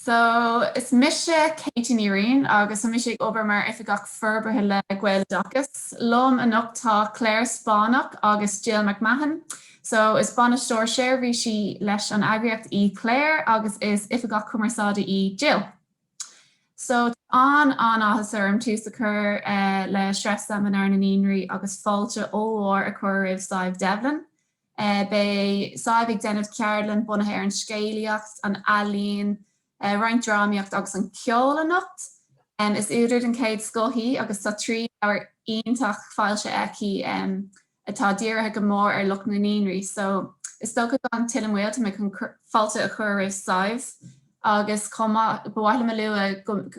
So, is mise Katie Ní Riain agus tá mise ag obair mar Oifigeach Forbartha le Gaeloideachas. Liom anocht tá Claire Spáinneach agus Jill McMahon. So, is Bainisteoir Seirbhísí leis an eagraíocht í Claire agus is Oifigeach Cumarsáide í Jill. So, tá an-an-áthas orm tús a chur le sraith Seimineár na Naíonraí agus fáilte ollmhór a chur roimh Sadhbh Devlin. Beidh Sadhbh ag déanamh ceardlann bunaithe ar an scéalaíocht, an ealaín, roinnt drámaíocht agus an ceol anocht. Is údar den chéad scoth í agus tá 3 leabhar iontach foilsithe aici atá dírithe go mór ar lucht na naíonraí. So is dócha gan tuilleadh moill tá mé chun fáilte a chur roimh Sadhbh agus chomh maith ba mhaith liom a lua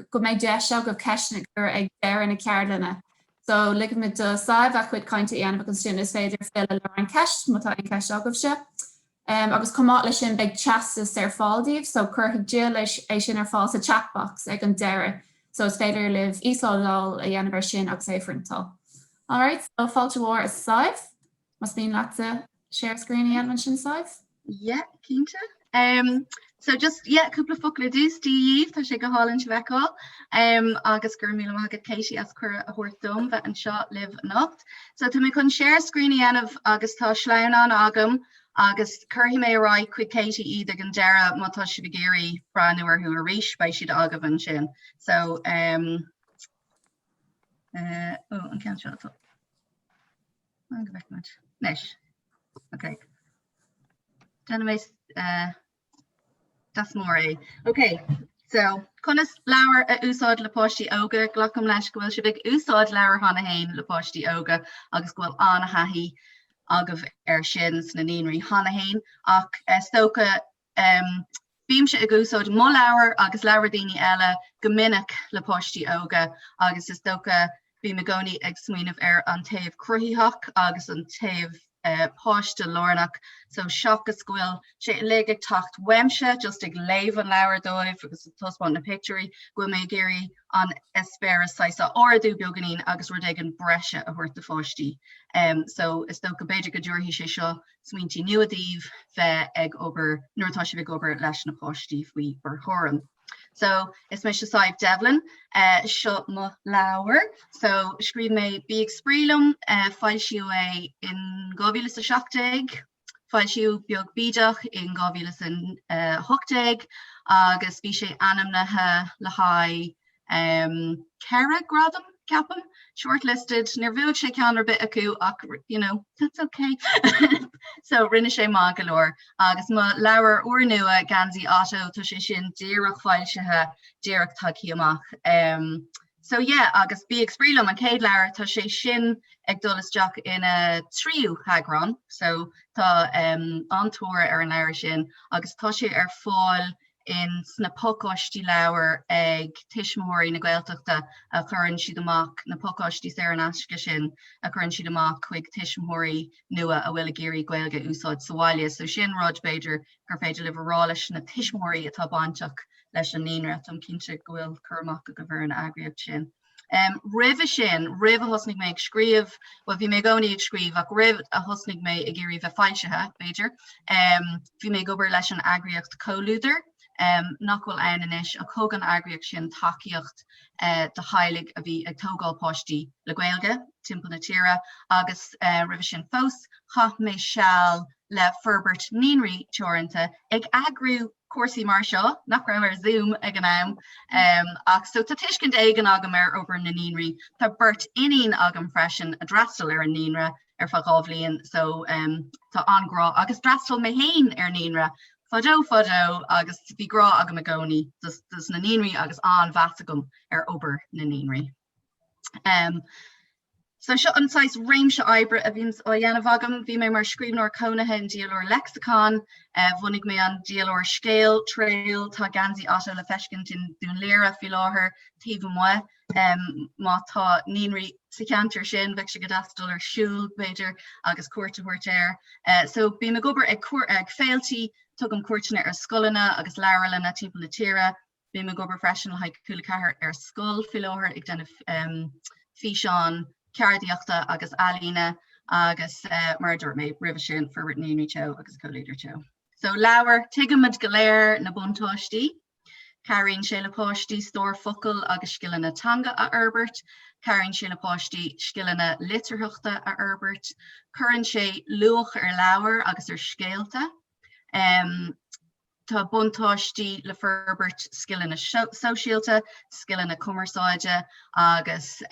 go mbeidh deis agaibh ceisteanna a chur ag deireadh na ceardlainne. So, ligfimid do Sadhbh a chuid cainte a dhéanamh agus ansin is féidir filleadh le roinnt ceist má tá aon cheist agaibhse. Agus chomh maith leis sin beidh teastas ar fáil daoibh, so cuirfidh Jill é sin ar fáil sa chat box ag an deireadh, so is féidir libh íoslódáil a dhéanamh ar sin agus é a phriontáil. Alright, so fáilte mhór a Sadhbh. Más mian leatsa share screen a dhéanamh ansin Sadhbh? Yeah, cinnte. Um, so just yeah, cúpla focal ar dtús Dia dhaoibh, tá sé go hálainn sibh a fheiceáil. Um, agus go raibh míle maith agat Katie as cuireadh a thabhairt dom bheith anseo libh anocht. So tá mé chun share screen a dhéanamh agus tá sleamhnán agam agus cuirfidh mé ar aghaidh chuig Katie iad ag an deireadh má tá sibh ag iarraidh breathnú orthu arís, beidh siad agaibh ansin. So um, uh, oh, an ceann seo atá. Go bhfeicfimid. Anois. Ok. Déanfaidh mé uh, deas mór é. Ok, so conas leabhar a úsáid le páistí óga, glacaim leis go bhfuil sibh ag úsáid leabhar cheana féin le páistí óga agus go bhfuil an-thaithí agaibh ar sin sna naíonraí cheana féin ach is dócha Bímse ag úsáid mo leabhar agus leabhair daoine eile go minic le páistí óga agus is dócha bím i gcónaí ag smaoineamh ar an taobh cruthaitheach agus an taobh páiste lárnach so seachas go bhfuil sé uilig ag teacht uaimse just ag léamh an leabhair dóibh agus ag taispeáint na pictiúirí go bhfuil mé ag iarraidh an eispéireas saghas a ardú beagáinín agus rud éigin breise a thabhairt do pháistí. So is dócha b'fhéidir go dtabharfaidh sé seo smaointí nua daoibh bheith ag obair nuair atá sibh ag obair leis na páistí faoi bhur gcúram. So is mise Sadhbh Devlin, seo mo leabhar. So scríobh mé Bí ag Spraoi Liom, foilsíodh é in 2017, foilsíodh Beag Bídeach in 2018 agus bhí sé ainmnithe le haghaidh 4 gradam, ceapaim, shortlisted, níor bhuaigh sé ceann ar bith acu ach you know, that's okay. So rinne sé maith go leor. Agus mo leabhar úrnua Geansaí Otto, tá sé sin díreach foilsithe, díreach tagtha amach. Um, so yeah, agus Bí ag Spraoi Liom an chéad leabhar, tá sé sin ag dul isteach ina tríú heagrán, so tá um, an-tóir ar an leabhar sin agus tá sé ar fáil in sna pacáistí leabhar ag Tuismitheoirí na Gaeltachta a chuireann siad amach, na pacáistí saor in aisce sin a chuireann siad amach chuig tuismitheoirí nua a bhfuil ag iarraidh Gaeilge a úsáid sa bhaile. So sin rud, b'fhéidir, gur féidir libh a rá leis na tuismitheoirí atá bainteach leis an naíonra. Táim cinnte go bhfuil cur amach agaibh ar an eagraíocht sin. Roimhe sin, roimh a thosnaigh mé ag scríobh, bhuel bhí mé i gcónaí ag scríobh ach roimh a thosnaigh mé ag iarraidh bheith foilsithe, b'fhéidir, bhí mé ag obair leis an eagraíocht Comhluadar, nach bhfuil ann anois, ach thug an eagraíocht sin tacaíocht do theaghlaigh a bhí ag tógáil páistí le Gaeilge timpeall na tíre agus roimhe sin fós, chaith mé seal le Forbairt Naíonraí Teoranta ag eagrú cúrsaí mar seo, nach raibh ar Zoom ag an am. Ach so tá tuiscint éigin agam ar obair na naíonraí. Tá beirt iníon agam freisin a d'fhreastail ar an naíonra ar feadh 2 bhliain so tá an-ghrá agus d'fhreastail mé féin ar naíonra fadó fadó agus bhí grá agam i gcónaí dos na naíonraí agus an-mheas agam ar obair na naíonraí. Um, so seo an saghas réimse oibre a bhíonns á dhéanamh agam. Bhí mé mar scríbhneoir cónaithe in Dlr Lexicon, uh, bhunaigh mé an Dlr Scéal Trail, tá Geansaí Otto le feiscint in Dún Laoghaire faoi láthair taobh amuigh. Um, má tá naíonraí sa cheantar sin, bheadh sé go deas dul ar siúl, b'fhéidir, agus cuairt a thabhairt air. Uh, so bím ag obair ag, ag féiltí, tugaim cuairteanna ar scoileanna agus leabharlanna timpeall na tíre, Bím ag obair freisin le haghaidh Cúla 4 ar Scoil faoi láthair ag déanamh físeán ceardaíochta agus ealaíne agus mar a dúirt mé roimhe sin, Forbairt Naíonraí Teo agus Comhluadar Teo. So leabhar, tuigimid go léir na buntáistí. Cabhraíonn sé le páistí stór focal agus scileanna teanga a fhorbairt. Cabhraíonn sé le páistí scileanna litearthachta a fhorbairt. Cuireann sé luach ar leabhair agus ar scéalta. Tá buntáistí le forbairt scileanna sóisialta, scileanna cumarsáide agus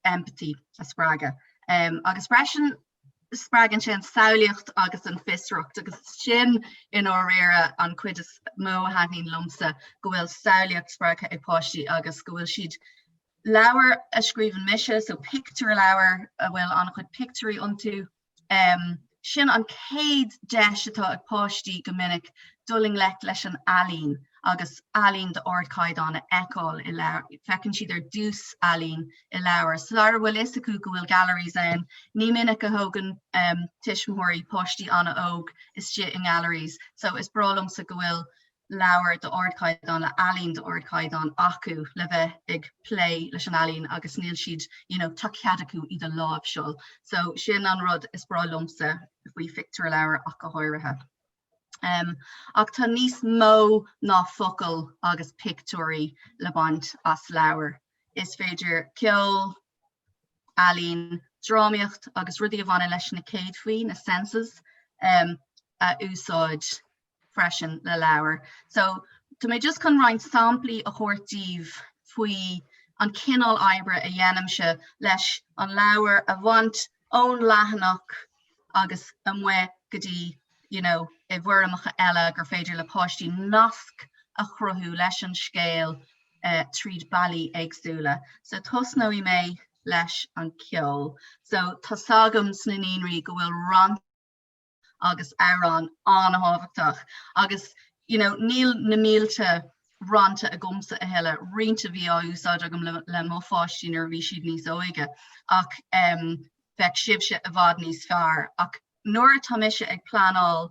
empathy a spreagadh. Agus freisin spreagann sé an samhlaíocht agus an fiosracht agus sin i ndáiríre an cuid is mó a thaitníonn liomsa, go bhfuil samhlaíocht spreagtha ag páistí agus go bhfuil siad leabhair a scríobhann mise, so pictiúrleabhair a bhfuil an-chuid pictiúirí iontu. Sin an chéad deis atá ag páistí go minic dul i ngleic leis an ealaín agus ealaín d'ardchaighdeán a fheiceáil i leabhar. Feiceann siad ar dtús ealaín i leabhar. Sara bhfuil fhios acu go bhfuil galleries ann, ní minic a thógann tuismitheoirí páistí an-óg istigh i ngalleries. So is breá liomsa go bhfuil leabhar d'ardchaighdeán le ealaín d'ardchaighdeán acu le bheith ag plé leis an ealaín agus níl siad, you know, tá cead acu iad a láimhseáil. So sin an rud is breá liomsa faoi phictiúrleabhair ach go háirithe. Um, ach tá níos mó ná focail agus pictiúirí le baint as leabhar. Is féidir ceol, ealaín, drámaíocht agus rudaí a bhaineann leis na céadfaí, na senses, um, a úsáid freisin le leabhar. So tá mé just chun roinnt samplaí a thabhairt daoibh faoi an cineál oibre a dhéanaimse leis an leabhar a bhaint ón leathanach agus amuigh go dtí you know, i bhfoirmeacha eile gur féidir le páistí nasc a chruthú leis an scéal uh, tríd bealaí éagsúla. So tosnóidh mé leis an ceol. So tá 's agam sna naíonraí go bhfuil rannta agus amhráin an-thábhachtach agus you know níl na mílte rannta agamsa a thuilleadh, roinnt a bhí á úsáid agam le, le mo pháistí nuair a bhí siad níos óige ach um, bheadh sibhse i bhfad níos fearr ach nuair atá mise ag pleanáil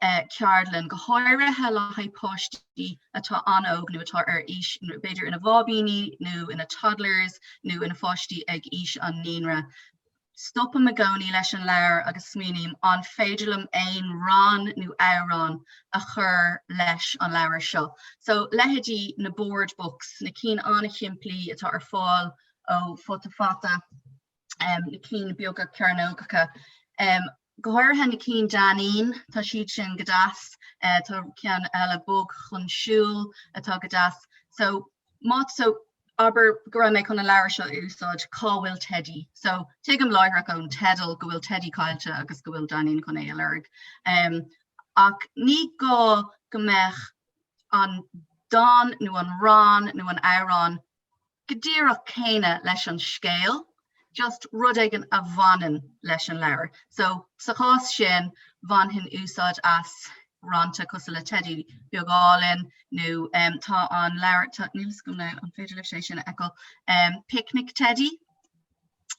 uh, ceardlann go háirithe le haghaidh páistí atá an-óg nó atá ar aois b'fhéidir ina bháibíní nó ina toddlers nó ina pháistí ag aois an naíonra Stopaim i gcónaí leis an leabhar agus smaoiním, an féidir liom aon rann nó amhrán a chur leis an leabhar seo? So, leithéidí na board books, na cinn an-shimplí atá ar fáil ó Futa Fata, na cinn beaga cearnógacha, go háirithe na cinn Dainín, tá siad sin go deas. Tá ceann eile Bog chun Siúil atá go deas. So, má, so, abair go raibh mé chun an leabhar seo a úsáid, cá bhfuil Teidí? So, tuigim láithreach ón teideal go bhfuil Teidí caillte agus go bhfuil Dainín chun é a lorg. Um, ach ní gá go mbeadh an dán nó an rann nó an amhrán go díreach céanna leis an scéal, just rud éigin a bhaineann leis an leabhar. So, sa chás sin, bhainfinn úsáid as rannta cosúil le Teidí Beag Álainn nó um, tá an leabhar, tá, níl 'fhios agam now, an féidir libh sé sin a fheiceáil, um, Picnic Teddy,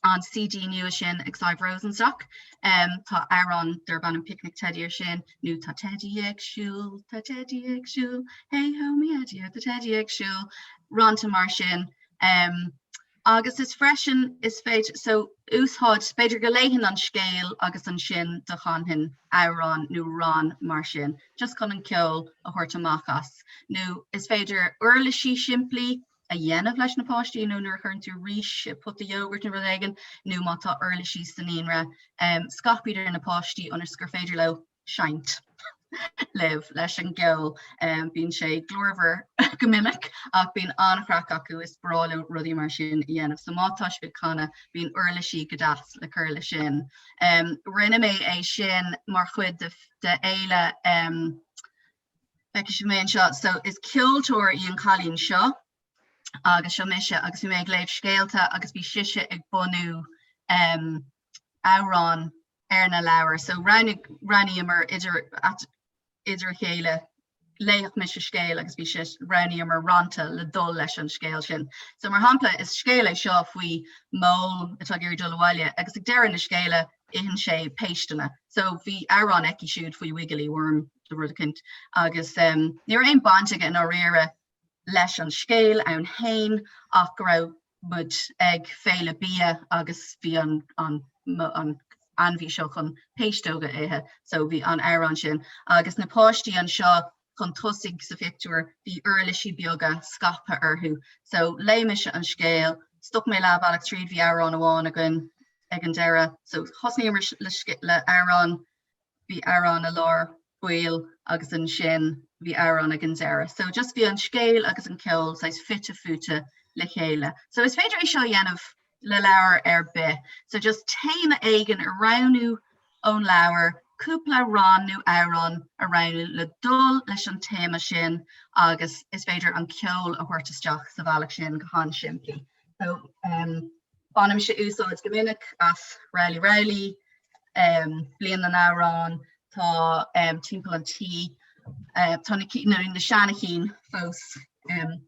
an CD nua sin ag Sadhbh Rosenstock. Um, tá amhrán darb ainm Picnic Teddy ar sin, nó tá Teddy ag siúl, tá Teddy ag siúl, hey ho me Eddie, tá Teddy ag siúl, rannta mar sin. Um, Agus is freisin, is féidir, so, úsáid, b'fhéidir go léifinn an scéal agus ansin do chanfainn amhrán nó rann mar sin, just chun an ceol a thabhairt amach as. Nó is féidir uirlisí simplí a dhéanamh leis na páistí, nó nuair a chuireann tú rís i pota yogurt nó rud éigin, nó má tá uirlisí sa naíonra, scaip iad ar na páistí ionas gur féidir leo seinnt libh leis an gceol. Bíonn sé glórmhar go minic ach bíonn an-chraic acu, is breá leo rudaí mar sin a dhéanamh. So má tá sibh ag canadh, bíonn uirlisí go deas le cur leis sin. Rinne mé é sin mar chuid de fhéile feicfidh sibh mé anseo. So is ceoltóir í an cailín seo agus seo mise agus bhí mé ag léamh scéalta agus bhí sise ag bunú amhrán ar na leabhair. So roghnaigh, roghnaíomar idir, idir a chéile, léifeadh mise scéal agus bhí sé, roghnaíomar rannta le dul leis an scéal sin. So mar shampla, is scéal é seo faoi mhól atá ag iarraidh dul abhaile agus ag deireadh na scéala itheann sé péisteanna. So bhí amhrán aici siúd faoi Wiggly Worm nó rud eicínt agus um, ní raibh aon baint aige i ndáiríre leis an scéal ann féin ach go raibh muid ag féile bia agus bhí an an an ainmhí seo chun péisteoga a ithe so bhí an amhrán sin agus na páistí anseo. chun tosaigh sa phictiúr, bhí uirlisí beaga scaipthe orthu. So léigh mise an scéal, stop mé leath bealach tríd, bhí amhrán amháin againn ag an deireadh. So thosnaíomar le amhrán, bhí amhrán i lár baill agus ansin bhí amhrán ag an deireadh. So just bhí an scéal agus an ceol saghas fite fuaite le chéile. So is féidir é seo a dhéanamh le leabhar ar bith. So just téama éigin a roghnú ón leabhar, cúpla rann nó amhrán a roghnú le dul leis an téama sin agus is féidir an ceol a thabhairt isteach sa bhealach sin go han-simplí. So um, bainimse úsáid go minic as Rowley Rowley, um, Bliain na nAmhrán, tá um, timpeall an tí, uh, tá na, na seanachinn fós um,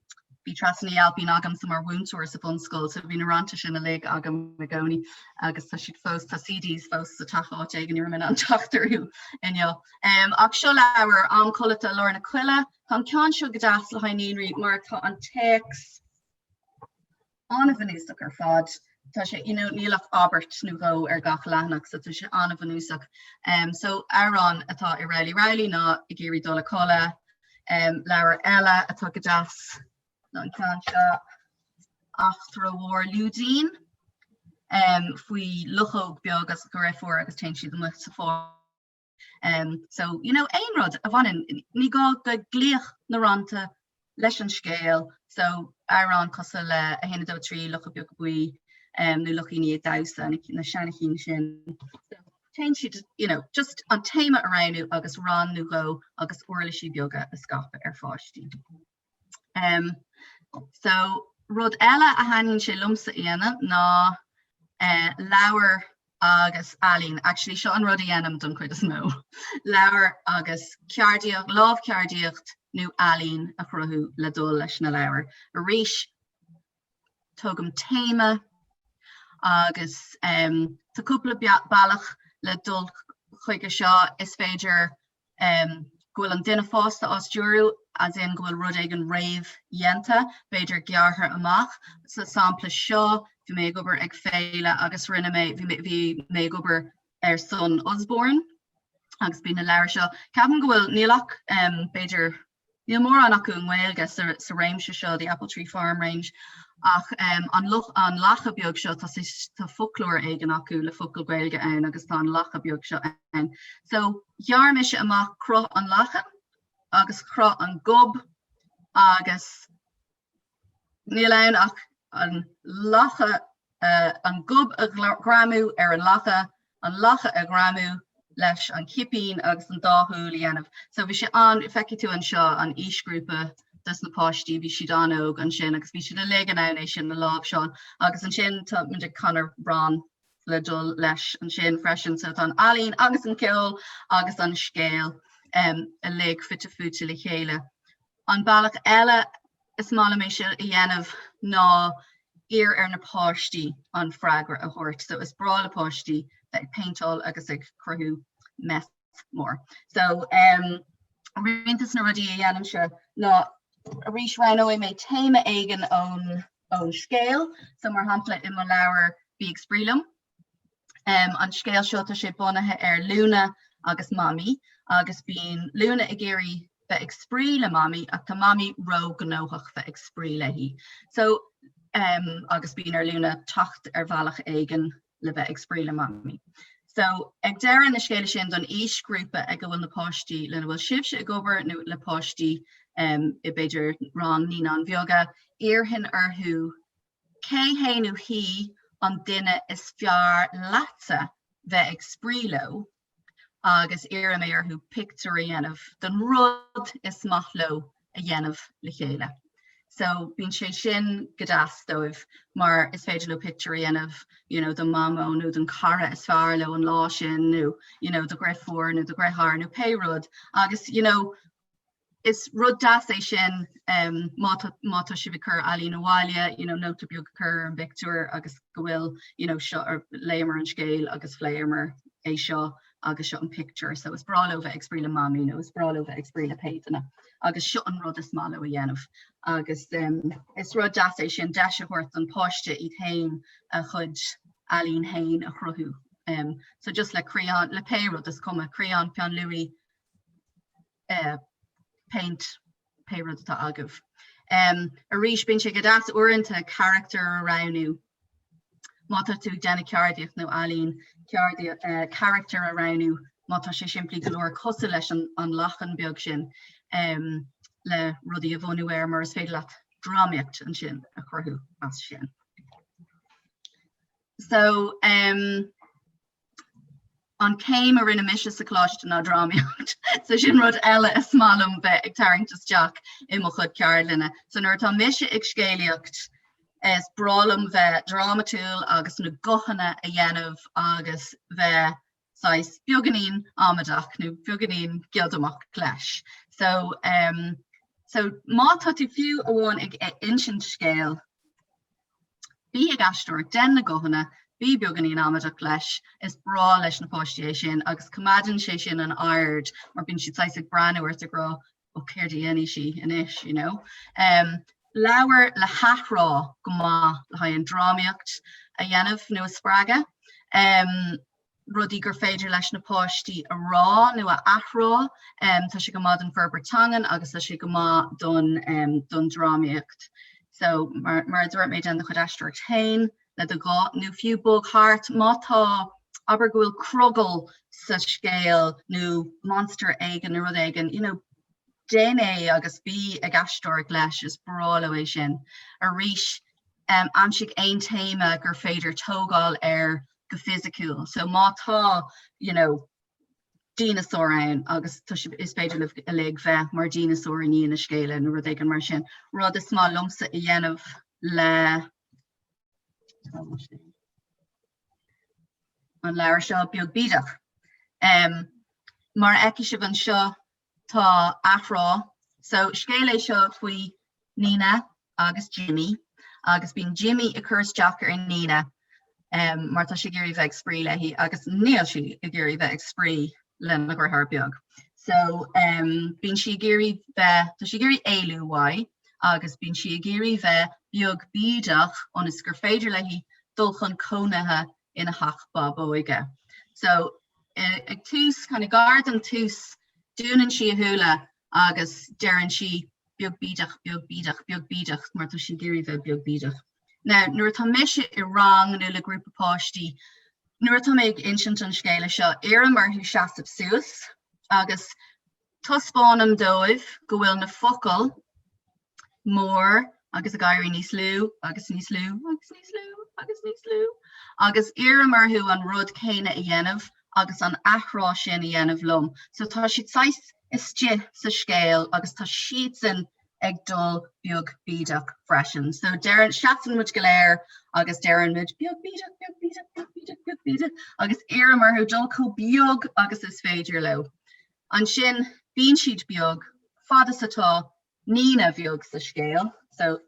Bhí Treasa Ní Ailpín agamsa mar mhúinteoir sa bhunscoil so bhí na rannta sin uilig agam i gcónaí agus tá siad fós, tá CDs fós sa teach áit éigin, ní raibh mé in ann teacht orthu inniu. Um, ach seo leabhar Am Codlata i Lár na Coille. Tá an ceann seo go deas le haghaidh naíonraí mar tá an téacs an-bhunúsach ar fad. Tá sé, you know, níl ach abairt nó dhó ar gach leathanach, so tá sé an-bhunúsach. Um, so amhrán atá i Rowley Rowley ná ag iarraidh dul a codladh. Um, leabhar eile atá go deas ná an ceann seo, Eachtra Mhór Lúidín, um, faoi luchóg beag agus a dheirfiúr agus téann siad amuigh sa pháirc. Um, so, you know, aon rud a bhaineann, ní gá go gcloífeadh na rannta leis an scéal, so amhrán cosúil le 1, 2, 3, Lucha Beaga Buí, um, nó Luchíní ag Damhsa, na, na seanachinn sin. So, téann siad, you know, just an téama a roghnú agus rann nó dhó agus uirlisí beaga a scaipeadh ar pháistí. Um, so, rud eile a thaitníonn sé liomsa a dhéanamh ná uh, leabhar agus ealaín. Actually, seo an rud a dhéanaim don chuid is mó. Leabhar agus ceardaíocht, lámhcheardaíocht nó ealaín a chruthú le dul leis na leabhair. Arís, tógaim téama agus um, tá cúpla bealach le dul chuige seo. Is féidir go bhfuil an duine fásta á stiúradh, as in go bhfuil rud éigin réamhdhéanta, b'fhéidir gearrtha amach. Sa sampla seo, bhí mé ag obair ag féile agus rinne mé, bhí mé ag obair ar son Usborne agus bhí na leabhair seo. Ceapaim go bhfuil, níl ach b'fhéidir Níl mórán acu i nGaeilge sa réimse seo, the Apple Tree Farm range, ach an luch, an lacha beag seo, tá tá foclóir éigin acu le focail Ghaeilge ann agus tá an lacha beag seo ann. So, ghearr mise amach cruth an lacha agus cruth an gob agus Níl ann ach an lacha, an gob a ghreamú ar an lacha, an lacha a ghreamú leis an chipín agus an dá shúil a dhéanamh. So bhí sé an, feicfidh tú anseo an aoisghrúpa dos na páistí, bhí siad an-óg ansin agus bhí siad uilig in ann é sin a láimhseáil. Agus ansin tá muid ag canadh rann le dul leis ansin freisin. So tá an ealaín agus an ceol agus an scéal uilig fite fuaite le chéile. An bealach eile is maith liom é seo a dhéanamh ná iarr ar na páistí an freagra a thabhairt. So is breá le páistí bheith ag péinteáil agus ag cruthú mess mór. So um, roinnt des na rudaí a dhéanaimse ná arís roghnóidh mé téama éigin ón ón scéal. So mar shampla i mo leabhar Bí ag Spraoi Liom. Um, an scéal seo tá sé bunaithe ar Lúna agus Mamaí agus bíonn Lúna ag iarraidh bheith ag spraoi le Mamaí ach tá Mamaí ró-ghnóthach bheith ag spraoi léi. So um, agus bíonn ar Lúna teacht ar bhealach éigin le bheith ag spraoi le Mamaí. So ag deireadh na scéala sin don aoisghrúpa ag a bhfuil na páistí lena bhfuil sibhse ag obair nó le páistí um, i b'fhéidir rang naíonáin bheaga, iarrfainn orthu Cé hé nó hí an duine is fearr leatsa bheith ag spraoi leo agus iarrfaidh mé orthu pictiúr a dhéanamh den rud is maith leo a dhéanamh le chéile. So bíonn sé sin go deas dóibh mar is féidir leo pictiúr a dhéanamh you know, do Mhamó nó don cara is fearr leo an lá sin nó you know, do dheirfiúr nó do dheartháir nó pé rud agus you know, Is rud deas é sin má tá má tá sibh ag cur ealaín abhaile, you know, nóta beag a chur ar an bpictiúr agus go bhfuil, you know, seo ar léamar an scéal agus phléamar é seo agus seo an pictiúr. So is breá leo bheith ag spraoi le Mamaí nó is breá leo bheith ag spraoi le pé duine agus seo an rud is maith leo a dhéanamh. Agus um, is rud deas é sin deis a thabhairt don páiste iad féin a chuid ealaín féin a chruthú. Um, so just le crián, le pé rud is cuma, crián, peann luaidhe, Péint, pé rud atá agaibh. Arís, bíonn sé go deas uaireanta carachtar a roghnú. Má tá tú ag déanamh ceardaíocht nó ealaín, carachtar a roghnú má tá sé simplí go leor cosúil leis an lachan beag sin le rudaí a bhunú air mar is féidir leat drámaíocht ansin a chruthú as sin. So um, an céim a rinne mise sa choláiste ná drámaíocht. So sin rud eile is maith liom bheith ag tarraingt isteach i mo chuid ceardlanna. So nuair atá mise ag scéalaíocht is breá liom bheith drámatúil agus na guthanna a dhéanamh agus bheith saghas beagáinín amaideach nó beagáinín giodamach leis. So um, so má tá tú fiú amháin ag insint scéil, Bí ag aisteoireacht, déan na guthanna, bí beagáinín amaideach leis, is breá leis na páistí é sin agus coimeádann sé sin an aird mar bíonn siad saghas ag breathnú ort ag rá ó céard a dhéanfaidh sí anois, you know. Um, leabhar le hathrá go maith le haghaidh an drámaíocht a dhéanamh nó a spreagadh. Um, rudaí gur féidir leis na páistí a rá nó a athrá. Tá sé go maith don forbairt teangan agus tá sé go maith don don drámaíocht. So mar mar a dúirt mé déan do chuid aisteoireacht féin le do ghuth nó fiú bog thart má tá abair go bhfuil crogall sa scéal nó monster éigin nó rud éigin, you know, déan é agus bí ag aisteoireacht leis, is breá leo é sin. Arís, aimsigh aon téama gur féidir tógáil air go fisiciúil. So má tá you know, dineasár ann agus tá sibh is féidir libh uilig bheith mar dineasár i ndiaidh na scéala nó rud éigin mar sin. Rud is maith liomsa a dhéanamh le an leabhar seo beag bídeach. Um, mar a fheicfidh sibh anseo tá athrá. So scéal é seo faoi Nina agus Jimmy agus bíonn Jimmy ag cur isteach ar Nina um, mar tá sé ag iarraidh bheith ag spraoi léi agus níl sí ag iarraidh bheith ag spraoi lena dheartháir beag. So um, bíonn sí ag iarraidh bheith tá sí ag iarraidh éalú uaidh agus bíonn sí ag iarraidh bheith beag bídeach ionas gur féidir léi dul chun cónaithe ina theach bábóige. So ag tús, kind of gar don tús, dúnann sí a shúile agus deireann sí beag bídeach, beag bídeach, beag bídeach mar tá sí ag iarraidh bheith beag bídeach. Now, nuair atá mise i rang nó le grúpa páistí, nuair atá mé ag insint an scéala seo, iarraim orthu seasamh suas agus Taispeánaim dóibh go bhfuil na focail mór agus ag éirí níos lú agus níos lú agus níos lú agus níos lú agus iarraim orthu an rud céanna a dhéanamh agus an athrá sin a dhéanamh liom. So tá siad saghas istigh sa scéal agus tá siadsan ag dul beag bídeach freisin. So deireann, seasann muid go léir agus deireann muid beag bídeach, beag bídeach, beag bídeach, beag bídeach agus iarraim orthu dul chomh beag agus is féidir leo. Ansin bíonn siad beag, fad is atá Nina bheag sa scéal. So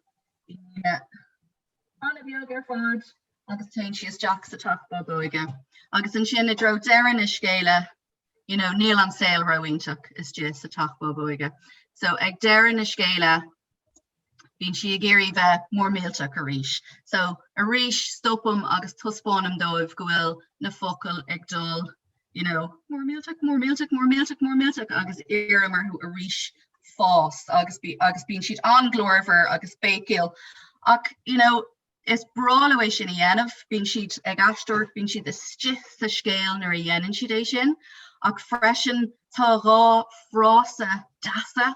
bíonn Nina an-bheag ar fad agus téann sí isteach sa teach bábóige. Agus ansin i dtreo deireadh na scéala, you know, níl an saol ró-iontach istigh sa teach bábóige. So ag deireadh na scéala bíonn sí ag iarraidh bheith mór millteach arís. So arís stopaim agus taispeánaim dóibh go bhfuil na focail ag dul you know, mór millteach, mór millteach, mór millteach, mór millteach agus iarraim orthu arís fás agus bí, agus bíonn siad an-ghlórmhar agus béicíl. Ach you know, Is breá leo é sin a dhéanamh, bíonn siad ag aisteoireacht, bíonn siad istigh sa scéal nuair a dhéanann siad é sin, ach freisin tá 2 frása deasa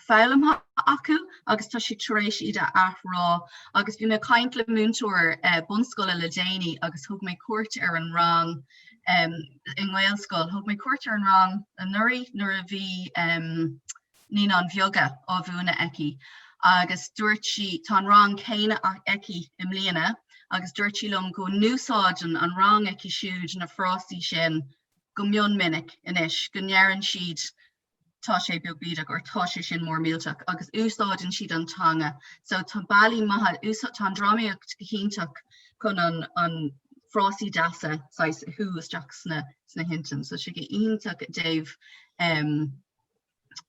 foghlamtha acu agus tá siad tar éis iad a athrá. Agus bhí mé ag caint le múinteoir bunscoile le déanaí agus thug mé cuairt ar an rang i nGaelscoil, thug mé cuairt ar an rang anuraidh nuair a bhí Naíonáin Bheaga á mhúineadh aici agus dúirt sí, tá an rang céanna aici i mbliana agus dúirt sí liom go n-úsáideann an rang aici siúd na frásaí sin go mion minic anois, go ndeireann siad tá sé beag bídeach or tá sé sin mór millteach agus úsáideann siad an teanga. So tá bealaí maithe, tá an drámaíocht go hiontach chun an an frásaí deasa saghas a shú isteach sna sna hintinn. So sé go iontach i dtaobh um,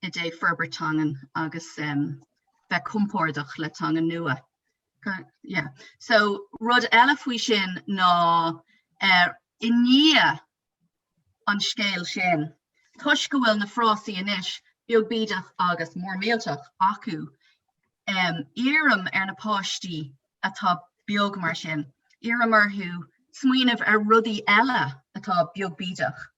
i dtaobh forbairt teangan agus bheith compordach le teanga nua. Yeah. So rud eile faoi sin ná i ndiaidh an scéil sin, toisc go bhfuil na frásaí anois Beag Bídeach agus Mór Millteach acu. Iarraim ar na páistí atá beag mar sin, iarraim orthu smaoineamh ar rudaí eile atá beag bídeach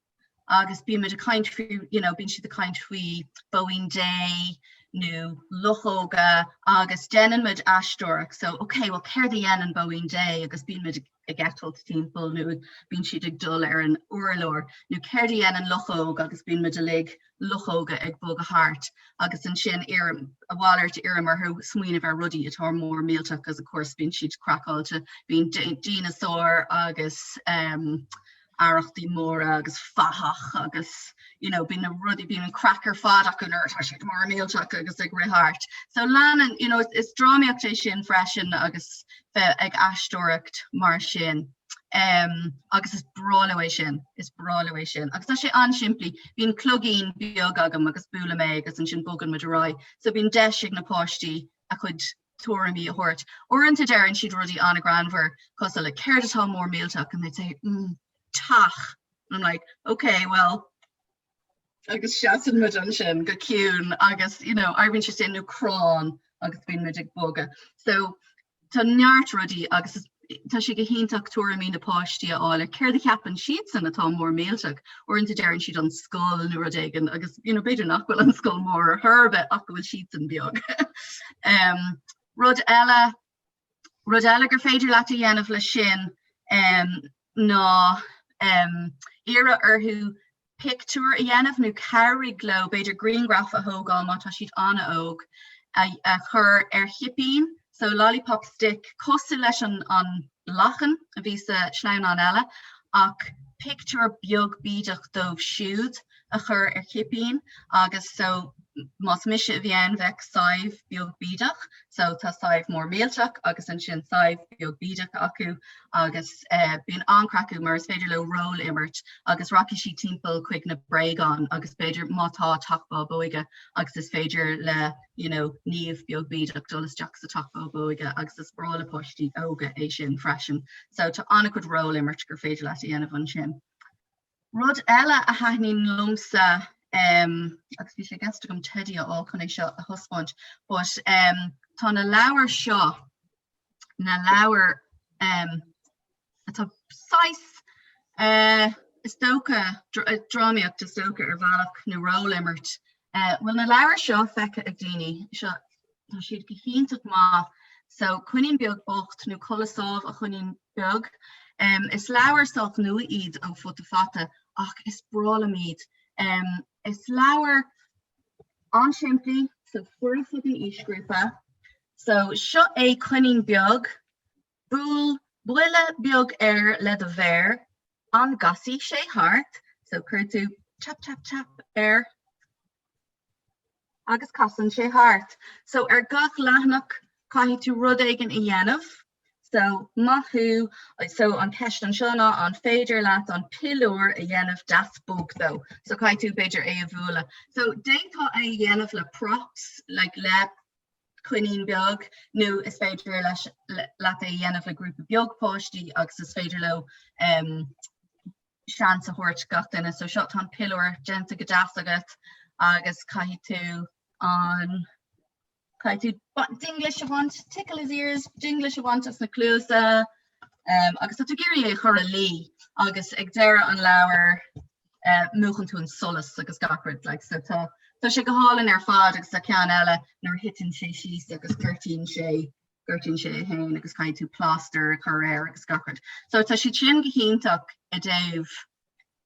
agus bíonn muid ag caint faoi, you know, bíonn siad ag caint faoi Bóín Dé nó luchóga agus déanann muid aisteoireacht so ok, well céard a dhéanann Bóín Dé agus bíonn muid ag eitilt timpeall nó bíonn siad ag dul ar an urlár nó céard a dhéanann luchóg agus bíonn muid uilig luchóga ag bogadh thart agus ansin iarraim a mhalairt iarraim orthu smaoineamh ar rudaí atá mór millteach agus of course bíonn siad craiceáilte bíonn dineasáir agus um, arrachtaí móra agus fathach agus you know bíonn na rudaí bíonn an craic ar fad acu nuair atá siad mór millteach agus ag rith thart. So leanann you know, is drámaíocht é sin freisin agus bheith ag aisteoireacht mar sin. Um, agus is breá leo é sin, is breá leo é sin. Agus tá sé an-simplí, bíonn cloigín beag agam agus buailim é agus ansin bogann muid ar aghaidh. So bíonn deis ag na páistí a chuid tuairimí a thabhairt. Uaireanta deireann siad rudaí an-ghreannmhar cosúil le céard atá mór millteach and they'd say mm, teach. And I'm like, okay, well, agus seasann muid ansin go ciúin agus you know, éiríonn sé sin nó crann agus bíonn muid ag bogadh. So tá neart rudaí agus tá sé go hiontach tuairimí na páistí a fháil ar céard a cheapann siadsan atá mór millteach. Uaireanta deireann siad an scoil nó rud éigin agus you know, b'fhéidir nach bhfuil an scoil mór ar chor ar bith ach go bhfuil siadsan beag. um, rud eile rud eile gur féidir leat a dhéanamh leis sin um, ná um, iarraidh orthu pictiúr a dhéanamh nó cabhraigh leo, b'fhéidir grianghraf a thógáil má tá siad an-óg, a chur ar chipín, so lollipop stick, cosúil leis an an lachan a bhí sa sleamhnán eile, ach pictiúr beag bídeach dóibh siúd a chur ar chipín agus so más mise a bhí ann bheadh Sadhbh beag bídeach, so tá Sadhbh mór millteach agus ansin Sadhbh beag bídeach acu agus bíonn an-chraic acu mar is féidir leo ról a imirt agus rachaidh siad timpeall chuig na bréagáin agus b'fhéidir má tá teach bábóige agus is féidir le you know Niamh beag bídeach dul isteach sa teach bábóige agus is breá le páistí óga é sin freisin. So tá an-chuid ról imirt gur féidir leat a dhéanamh ansin. Rud eile a thaitníonn liomsa um, agus bhí sé i gceist agam teidí a fháil chun é seo a thaispeáint, but um, tá na leabhair seo, na leabhair um, atá saghas uh, is dócha drámaíocht is dócha ar bhealach nó ról imirt. Uh, bhfuil na leabhair seo feicthe ag daoine seo tá siad go hiontach maith. So Coinín Beag Bocht nó Codladh Sámh a Choinín Beag. Um, is leabhair sách nua iad ó Futa Fata ach is breá liom iad. Um, is leabhair an-simplí, so foirfe don aoisghrúpa. So seo é Coinín Beag, buail buille beag air le do mhéar, an gcasfaidh sé thart? So cuir tú tap tap tap air agus casann sé thart. So ar gach leathanach caithfidh tú rud éigin a dhéanamh. So maith thú, so an ceist anseo ná an féidir leat an piliúr a dhéanamh deas bog dó. So caithfidh tú b'fhéidir é a bhualadh. So d'fhéadfá é a dhéanamh le props, like le coinín beag nó is féidir leis leat é a dhéanamh le grúpa beag páistí agus is féidir leo um, seans a thabhairt gach duine. So seo tá an piliúr déanta go deas agat agus caithfidh tú an caithfidh tú dinglis a bhaint, tickle his ears, dinglis a bhaint as na cluasa um, agus tá tú ag iarraidh é a chur a luí agus ag deireadh an leabhair uh, múchann tú an solas agus gach rud like, so tá tá sé go hálainn ar fad agus tá ceann eile nuair a thiteann sé síos agus gortaíonn sé gortaíonn sé é féin agus caithfidh tú plástar a chur air agus gach rud. So tá siad sin go hiontach i dtaobh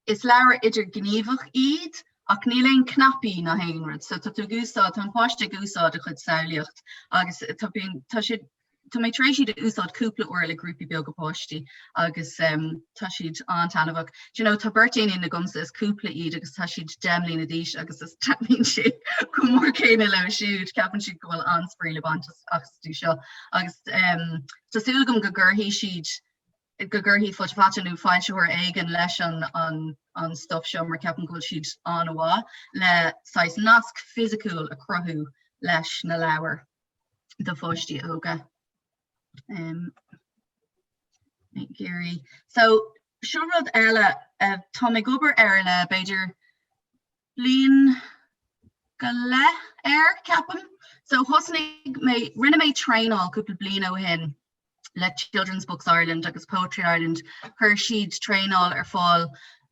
is leabhair idirghníomhach iad ach níl aon cnaipí ná haon rud. So tá tú ag úsáid tá an páiste ag úsáid a chuid samhlaíocht agus tá bíonn tá siad tá mé tar éis iad a úsáid cúpla uair le grúpaí beaga páistí agus um, tá siad an-taitneamhach. Do you know, tá beirt iníon agamsa is cúpla iad agus tá siad 10 mbliana d'aois agus is taitníonn sé chomh mór céanna leo siúd, ceapann siad go bhfuil an-spraoi le baint astu seo agus um, tá súil agam go gcuirfidh siad go gcuirfidh Futa Fata nó foilsitheoir éigin leis an, an, an stuff seo mar ceapaim go bhfuil siad an-mhaith le saghas nasc fisiciúil a chruthú leis na leabhair do pháistí óga. Um, ag iarraidh. So seo rud eile uh, tá mé ag obair air le b'fhéidir bliain go leith air, ceapaim. So thosnaigh mé, rinne mé traenáil cúpla bliain ó shin le Children's Books Ireland agus Poetry Ireland, chuir siad traenáil ar fáil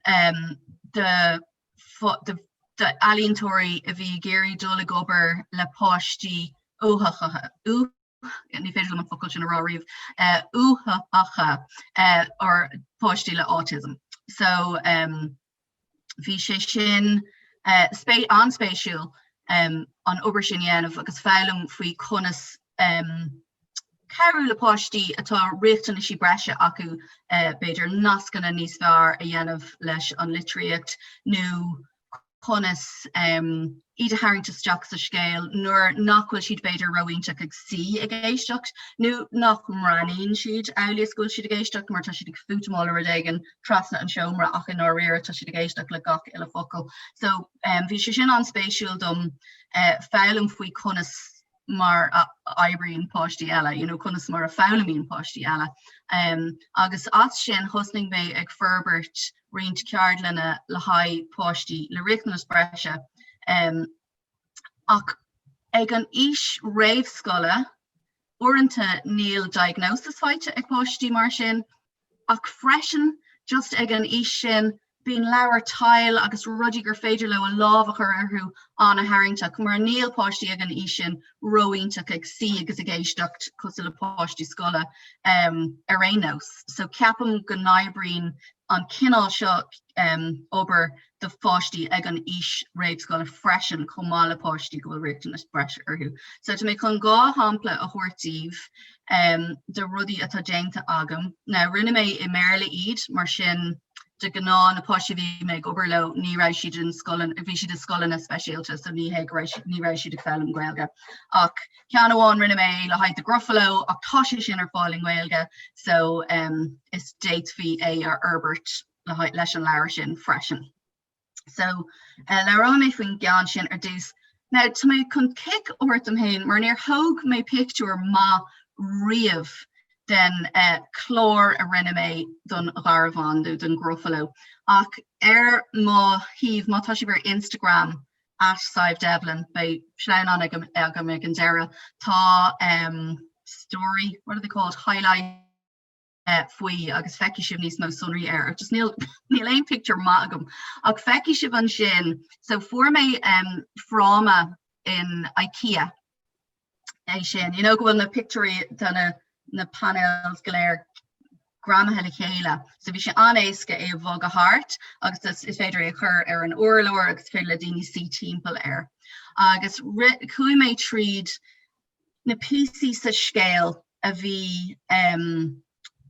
um, do d'ealaíontóirí a bhí ag iarraidh dul ag obair le páistí uathacha, ní féidir liom an focal sin a rá riamh, uathacha or páistí le autism. So um, bhí sé sin an-spéisiúil um, an obair sin a dhéanamh agus foghlaim faoi conas um, cabhrú le páistí atá riachtanaisí breise acu b'fhéidir nascanna níos fearr a dhéanamh leis an litríocht nó conas iad a tharraingt isteach sa scéal nuair nach bhfuil siad b'fhéidir ró-iontach ag suí ag éisteacht nó nach mbreathnaíonn siad amhail is go bhfuil siad ag éisteacht mar tá siad ag fútamáil le rud éigin trasna an seomra ach i ndáiríre tá siad ag éisteacht le gach uile focal. So bhí sé sin an-spéisiúil dom foghlaim faoi conas mar a oibríonn páistí eile, you know, conas mar a foghlaimíonn páistí eile. Um, agus as sin thosnaigh mé ag forbairt roinnt ceardlanna le haghaidh páistí le riachtanas breise. Um, ach ag an aois réamhscoile, uaireanta níl diagnosis faighte ag páistí mar sin, Ach freisin, just ag an aois sin, bíonn leabhair tadhaill agus rudaí gur féidir leo a lámh a chur orthu an-tharraingteach, mar níl páistí ag an aois sin ró-iontach ag suí agus ag éisteacht cosúil le páistí scoile ar aon nós. So ceapaim go n-oibríonn an cineál seo obair do pháistí ag an aois réamhscoile freisin chomh maith le páistí go bhfuil riachtanas breise orthu. So tá mé chun 2 shampla a thabhairt daoibh um, de rudaí atá déanta agam. Now rinne mé i mBéarla iad mar sin de ghnáth na páistí a bhí mé ag obair leo ní raibh siad in scoileanna, bhí siad i scoileanna speisialta so ní hé go raibh ní raibh siad ag foghlaim Gaeilge. Ach ceann amháin rinne mé le haghaidh The Gruffalo ach tá sé sin ar fáil i nGaeilge so um, is d'fhéadfaí é a fhorbairt le haghaidh leis an leabhar sin freisin. So uh, labhróidh mé faoin gceann sin ar dtús. Now tá mé chun cic a thabhairt dom féin mar níor thóg mé pictiúr maith riamh den uh, clár a rinne mé don Gharbhán nó don Gruffalo. Ach ar mo shuíomh má tá sibh ar Instagram at Sadhbh Devlin beidh sleamhnán agam, agam ag an deireadh tá um, story, what are they called, highlight faoi agus feicfidh sibh níos mó sonraí air. Just níl níl aon pictiúr maith agam. Ach feicfidh sibh ansin, so fuair mé um, fráma in IKEA é sin. You know go bhfuil na pictiúirí de na, na panels go léir greamaithe le chéile. So bhí sé an-éasca é a bhogadh thart agus is, is féidir é a chur ar an urlár agus féidir le daoine suí timpeall air. Agus chuaigh mé tríd na píosaí sa scéal a bhí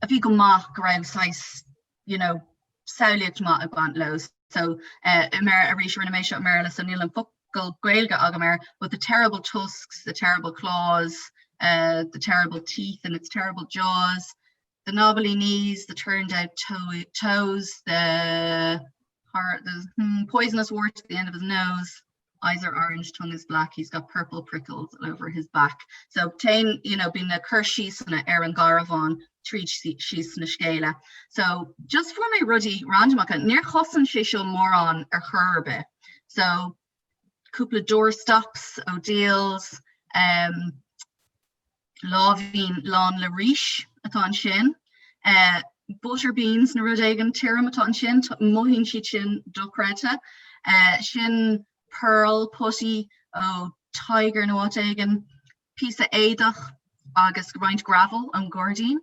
a bhí go maith go raibh saghas you know samhlaíocht maith ag baint leo. So uh, i mBéarla arís rinne mé seo i mBéarla so níl an focal Gaeilge agam air, but the terrible tusks, the terrible claws, uh, the terrible teeth and its terrible jaws, the knobbly knees, the turned out toe toes, the, the hmm, poisonous wart at the end of his nose, eyes are orange, tongue is black, he's got purple prickles all over his back. So téann, you know, bíonn na cur síosanna ar an gcarbhán tríd síos na scéala. So just fuair mé rudaí randamacha, níor chosain sé seo mórán ar chor ar bith. So cúpla doorstops ó Dealz, um, láimhín lán le rís atá ansin, uh, butter beans nó rud éigin tirim atá ansin, mothaíonn siad sin dochreidte. Uh, sin pearl putty ó Tiger nó áit éigin, píosa éadach agus roinnt gravel ón gairdín.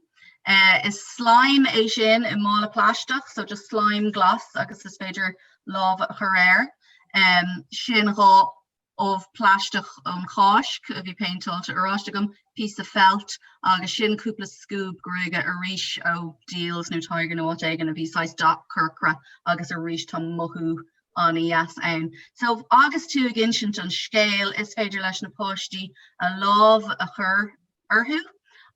Uh, is slime é sin i mála plaisteach, so just slime glas agus is féidir lámh a chur air. Um, sin 2 ubh plaisteach ón Cháisc a bhí péinteáilte oráiste agam, píosa felt agus sin cúpla scuab gruaige arís ó Dealz nó Tiger nó áit éigin a bhí saghas dath corcra agus arís tá mothú an-dheas ann. So agus tú ag insint an scéil is féidir leis na páistí a lámh a chur orthu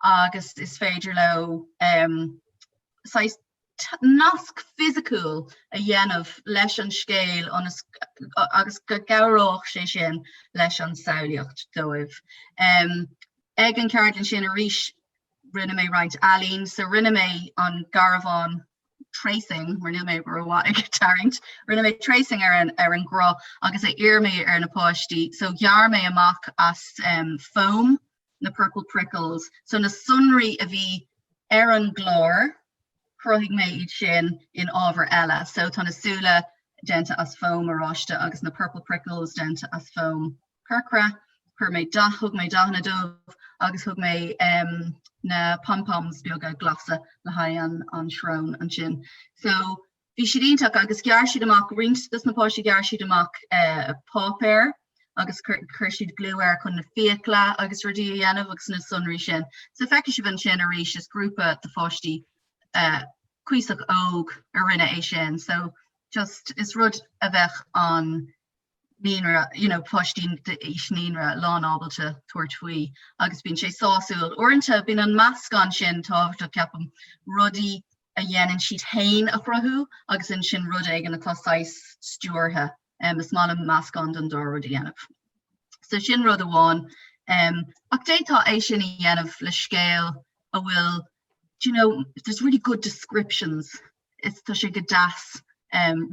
agus is féidir leo um, saghas nasc fisiciúil a dhéanamh leis an scéal ionas agus go gcabhródh sé sin leis an samhlaíocht dóibh. Ag an cheardlann sin arís rinne mé roinnt ealaín, so rinne mé an garbhán. tracing, mar níl mé rómhaith ag tarraingt, rinne mé tracing ar an ar an gcruth agus a iarr mé ar na páistí, so ghearr mé amach as foam na purple prickles, so na sonraí a bhí ar an gclár, chruthaigh mé iad sin in ábhar eile, so tá na súile déanta as foam oráiste agus na purple prickles déanta as foam corcra. Chuir mé dath, thug mé dathanna dóibh agus thug mé na pom-poms beaga glasa le haghaidh an an srón ansin. So bhí siad iontach agus ghearr siad amach, roinnt dos na páistí ghearr siad amach páipéar agus chuir siad gliú air chun na fiacla agus rudaí a dhéanamh agus na sonraí sin. So feicfidh sibh ansin arís is grúpa de pháistí cuíosach óg a rinne é sin. So just is rud a bheadh an naíonra, you know, páistí d'aois naíonra lán ábalta tabhairt faoi agus bíonn sé sásúil. Uaireanta bíonn an meascán sin tábhachtach ceapaim, rudaí a dhéanann siad féin a chruthú agus ansin rud éigin atá saghas stiúrtha. Is maith liom meascán den dá rud a dhéanamh. So sin rud amháin. Ach d'fhéadfá é sin a dhéanamh le scéal a bhfuil, do you know, there's really good descriptions is tá sé go deas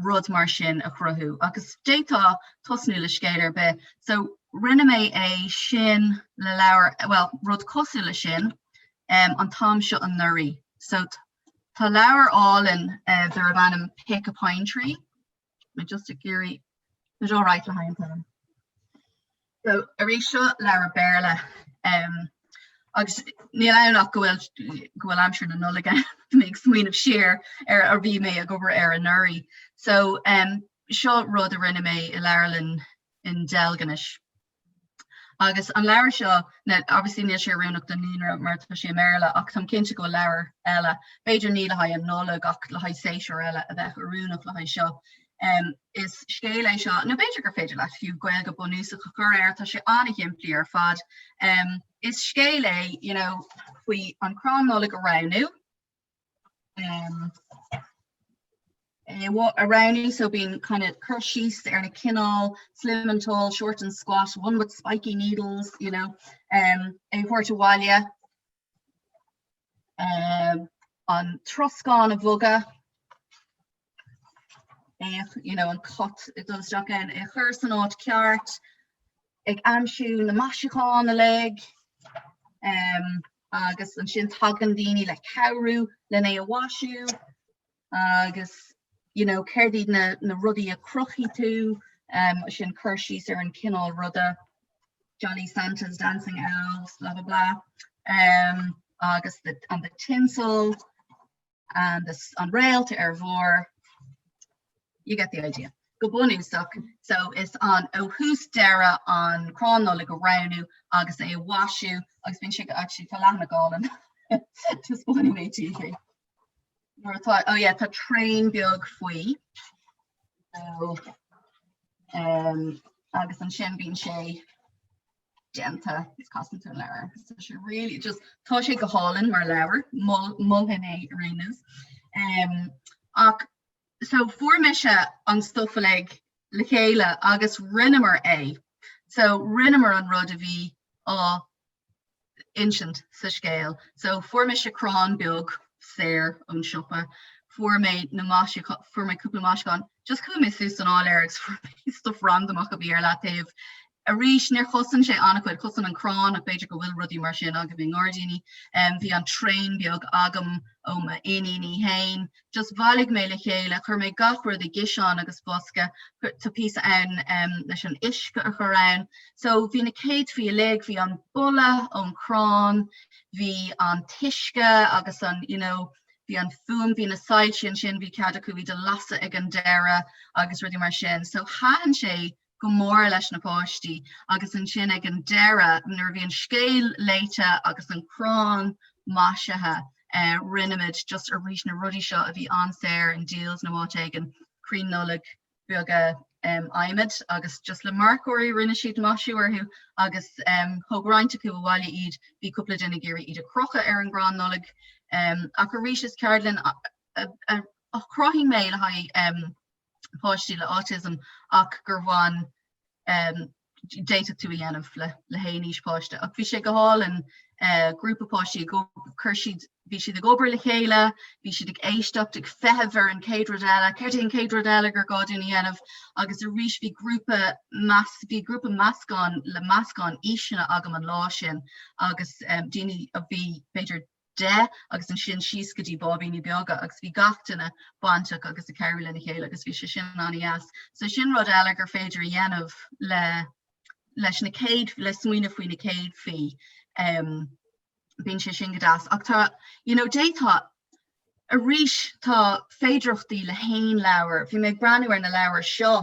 rud mar sin a chruthú agus d'fhéadfá tosnú le scéal ar bith. So rinne mé é sin le leabhar, bhuel, rud cosúil le sin an t-am seo anuraidh. So tá leabhar álainn darb ainm Pick a Pine Tree. Mé just ag iarraidh, is all right le haghaidh an t-ainm. So arís seo leabhar Béarla agus níl ann ach go bhfuil go bhfuil aimsir na Nollag ann mé ag smaoineamh siar ar a bhí mé ag obair ar anuraidh. So seo rud a rinne mé i leabharlann in Deilginis. Agus an leabhar seo, now obviously níl sé oiriúnach don naíonra mar tá sé i mBéarla ach táim cinnte go bhfuil leabhar eile, b'fhéidir ní le haghaidh an Nollaig ach le haghaidh séasúr eile a bheadh oiriúnach le haghaidh seo. Is scéal é seo, nó b'fhéidir gur féidir leat fiú Gaeilge bunúsach a chur air, tá sé an-shimplí ar fad. Is scéal é, you know, faoi an crann Nollag a roghnú, a roghnú, so bíonn kind of cur síos ar na cineál, slim and tall, short and squat, one with spiky needles, you know, é a thabhairt abhaile. An troscán a bhogadh, é you know an cat ag dul isteach ann, é a chur san áit ceart, ag aimsiú na maisiúcháin uilig, agus ansin tagann daoine le cabhrú len é a mhaisiú agus you know céard iad na na rudaí a chruthaigh tú, sin cur síos ar an cineál ruda, Jolly Santas, Dancing Elves, blah blah blah, agus the and the tinsel. and the, an réalt ar bharr, you get the idea. Go bunúsach, so is an ó thús deireadh an crann Nollag a roghnú agus é a mhaisiú agus bíonn sé actually tá leathanach álainn taispeánfaidh mé daoibh é. Nuair atá, oh yeah, tá traein beag faoi. So, um, agus ansin bíonn sé déanta is casann tú an leabhar. Tá sé really just tá sé go hálainn mar leabhar, mholfainn é ar aon nós. Um, ach so fuair mise an stuff uilig le chéile agus rinneamar é. So rinneamar an rud a bhí á insint sa scéal. So fuair mise crann beag saor ón siopa, fuair mé na maisiúchán, fuair mé cúpla maisiúchán, just chuaigh mé suas san áiléar agus fuair mé stuff randamach a bhí ar leataobh. Arís, níor chosain sé an-chuid, chosain an crann ach b'fhéidir go bhfuil rudaí mar sin agaibh i ngairdíní. Bhí an traein beag agam ó m'iníon í féin. Just bhailigh mé le chéile, chuir mé gach rud i gciseán agus bosca, tá píosa ann leis an uisce a chur ann. So bhí na céadfaí uilig, bhí an boladh ón chrann, bhí an t-uisce agus an, you know, bhí an fuaim, bhí na soilse ansin, bhí cead acu iad a lasadh ag an deireadh agus rudaí mar sin. So thaitin sé go mór leis na páistí agus ansin ag an deireadh nuair a bhí an scéal léite agus an crann maisithe eh, rinne muid just arís na rudaí seo a bhí an-saor in Dealz nó áit éigin, crainn Nollag beaga adhmaid agus just le marcóirí rinne siad maisiú orthu agus thóg roinnt acu abhaile iad, bhí cúpla duine ag iarraidh iad a chrochadh ar an gcrann Nollag. Ach arís is ceardlann a chruthaigh mé le haghaidh páistí le autism ach gur bhain. D'fhéadfadh tú a dhéanamh le le haon aois páiste ach bhí sé go hálainn grúpa páistí ag chuir siad bhí siad ag obair le chéile, bhí siad ag éisteacht, ag feitheamh ar an chéad rud eile, céard é an chéad rud eile gur gá dúinn a dhéanamh agus arís bhí grúpa meas bhí grúpa meascán le meascán aoiseanna agam an lá sin agus daoine a bhí b'fhéidir 10 agus ansin síos go dtí báibíní beaga agus bhí gach duine bainteach agus ag cabhrú lena chéile agus bhí sé sin an-dheas. So sin rud eile gur féidir a dhéanamh le leis na céad le smaoineamh faoi na céadfaí. Um, bíonn sé sin go deas. Ach tá you know, d'fhéadfá arís tá féidearthachtaí le haon leabhar. Bhí mé ag breathnú ar na leabhair seo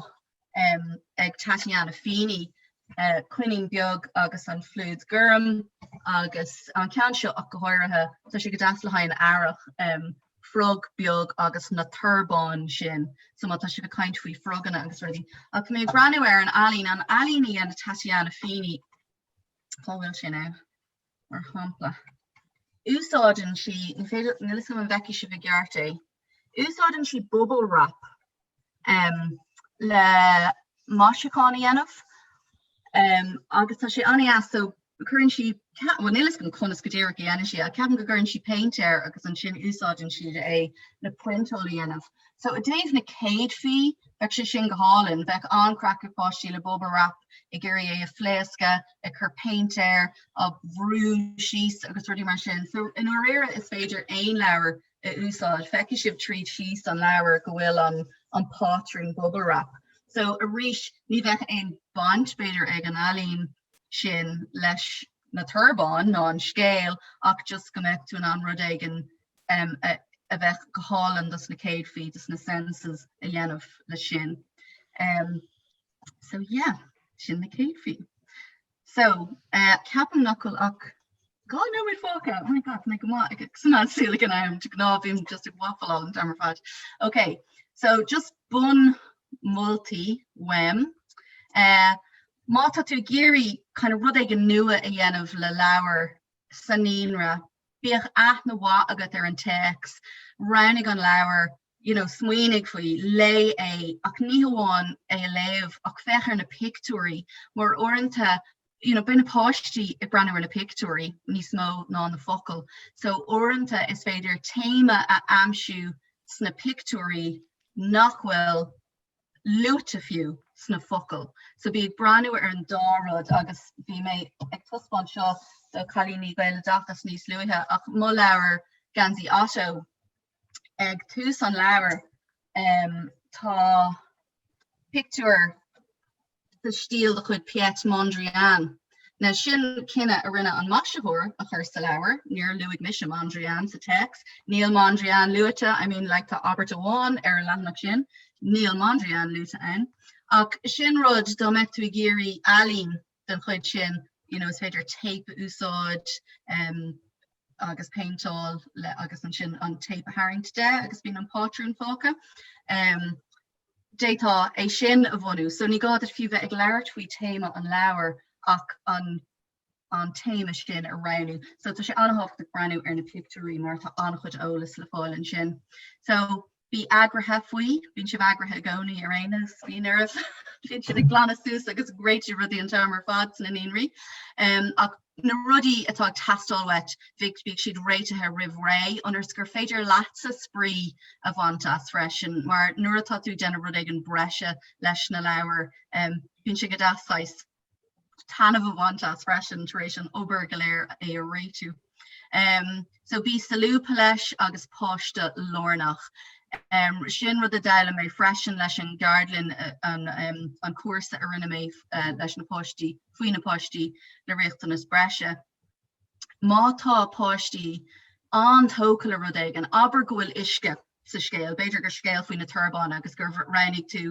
um, ag Tatiana Feeney, uh, Coinín Beag agus an Phluid Gorm agus an ceann seo ach go háirithe tá sé go deas le haghaidh an earrach um, frog beag agus na torbáin sin so má tá sibh ag caint faoi froganna agus rudaí. Ach mé ag breathnú ar an ealaín an ealaín a dhein Tatiana Feeney cá bhfuil sin ann mar shampla. Úsáideann sí ní féidir níl a fhios agam an bhfeicfidh sibh i gceart é. Úsáideann sí bubble wrap um, le maisiúchán a dhéanamh um, agus tá sé an-deas so cuireann sí well níl a fhios agam conas go díreach a dhéanann sí ach ceapaim go gcuireann sí péint air agus ansin úsáideann siad é le priontáil a dhéanamh. So i dtaobh na céadfaí bheadh sé sin go hálainn, bheadh an-chraic ag páistí le bubble wrap ag iarraidh é a phléascadh, ag cur péint air, á bhrú síos agus rudaí mar sin. So i ndáiríre is féidir aon leabhar a úsáid. Feicfidh sibh tríd síos an leabhar go bhfuil an an pátrún bubble wrap. So arís ní bheadh aon baint b'fhéidir ag an ealaín sin leis na torbáin ná an scéal ach just go mbeadh tú in ann rud éigin um, a, a bheadh go hálainn dos na céadfaí, dos na senses a dhéanamh leis sin. Um, so yeah, sin na céadfaí. So, uh, ceapaim nach bhfuil ach 2 nóiméad fágtha. Oh my God, mé go maith ag coimeád súil ag an am de ghnáth bím just ag waffleáil an t-am ar fad. Ok, so just bunmholtaí uaim. Uh, má tá tú ag iarraidh kind of rud éigin nua a dhéanamh le leabhar sa naíonra, bíodh aithne mhaith agat ar an téacs, roghnaigh an leabhar, you know, smaoinigh faoi, léigh é, ach ní hamháin é a léamh ach féach ar na pictiúirí, mar uaireanta, you know, beidh na páistí ag breathnú ar na pictiúirí níos mó ná na focail. So uaireanta is féidir téama a aimsiú sna pictiúirí nach bhfuil luaite fiú sna focail. So bí ag breathnú ar an dá rud agus bhí mé ag taispeáint seo do chailíní Gaeloideachas níos luaithe ach mo leabhar Geansaí Otto ag tús an leabhair tá pictiúr sa stíl de chuid Piet Mondrian. Now sin cinneadh a rinne an maisitheoir a chur sa leabhar, níor luaigh mise Mondrian sa téacs, níl Mondrian luaite, I mean like tá abairt amháin ar an leathanach sin, níl Mondrian luaite ann. Ach sin rud dá mbeadh tú ag iarraidh ealaín den chuid sin, you know, is féidir téip a úsáid um, agus péinteáil le agus ansin an téip a tharraingt de agus bíonn an pátrún fágtha. Um, D'fhéadfá é sin a bhunú, so ní gá duit fiú bheith ag labhairt faoi téama an leabhair ach an an téama sin a roghnú. So tá sé an-tábhachtach breathnú ar na pictiúirí mar tá an-chuid eolas le fáil ansin. So bí eagraithe faoi, bíonn sibh eagraithe i gcónaí ar aon nós, bíonn oraibh, bíonn sibh ag glanadh suas agus ag réiteach rudaí an t-am ar fad sna naíonraí. Um, ach na rudaí atá ag teastáil uait, bhíodh bíodh siad réitithe roimh ré, ionas gur féidir leatsa spraoi a bhaint as freisin, mar nuair atá tú ag déanamh rud éigin breise leis na leabhair, um, bíonn sé go deas saghas taitneamh a bhaint as freisin tar éis an obair go léir é a réitiú. Um, so bí solúbtha leis agus páiste lárnach. Um, sin rud a d'fhoghlaim mé freisin leis an gceardlann an, um, an cúrsa a rinne mé uh, leis na páistí faoi na páistí le riachtanas breise. Má tá páistí an-tógtha le rud éigin, abair go bhfuil uisce sa scéal, b'fhéidir gur scéal faoi na torbáin agus gur roghnaigh tú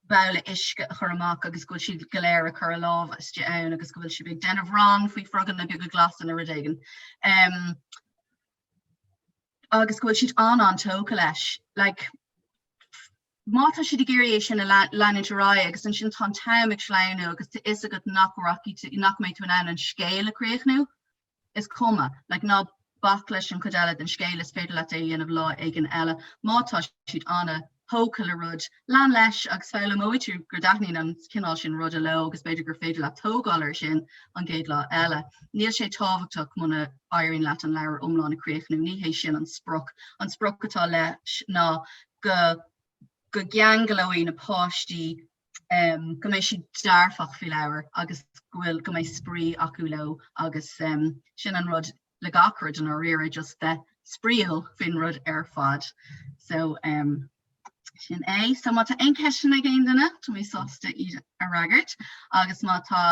babhla uisce a chur amach agus go bhfuil siad go léir ag cur a lámh istigh ann agus go bhfuil sibh ag déanamh rang faoi froganna beaga glasa nó rud éigin. Um, agus go bhfuil siad an-an-tógtha leis. Like, má tá siad ag iarraidh é sin a leanúint ar aghaidh agus ansin tá an t-am ag sleamhnú agus tá fhios agat nach rachaidh tú, nach mbeidh tú in ann an scéal a chríochnú, is cuma, like, ná bac leis an chuid eile den scéal, is féidir leat é a dhéanamh lá éigin eile má tá siad ana. tógtha le rud, lean leis agus foghlaimeoidh tú go dtaitníonn an cineál sin ruda leo agus b'fhéidir gur féidir leat tógáil air sin an gcéad lá eile. Níl sé tábhachtach muna éiríonn leat an leabhar iomlán a chríochnú, ní hé sin an sprioc. An sprioc atá leis ná go go gceanglóidh na páistí go mbeidh siad dearfach faoi leabhar agus go bhfuil go mbeidh spraoi acu leo agus sin an rud le gach rud i ndáiríre just bheith spraíúil faoin rud ar fad. So um, sin é. So má tá aon ceisteanna ag aon duine tá mé sásta iad a fhreagairt agus má tá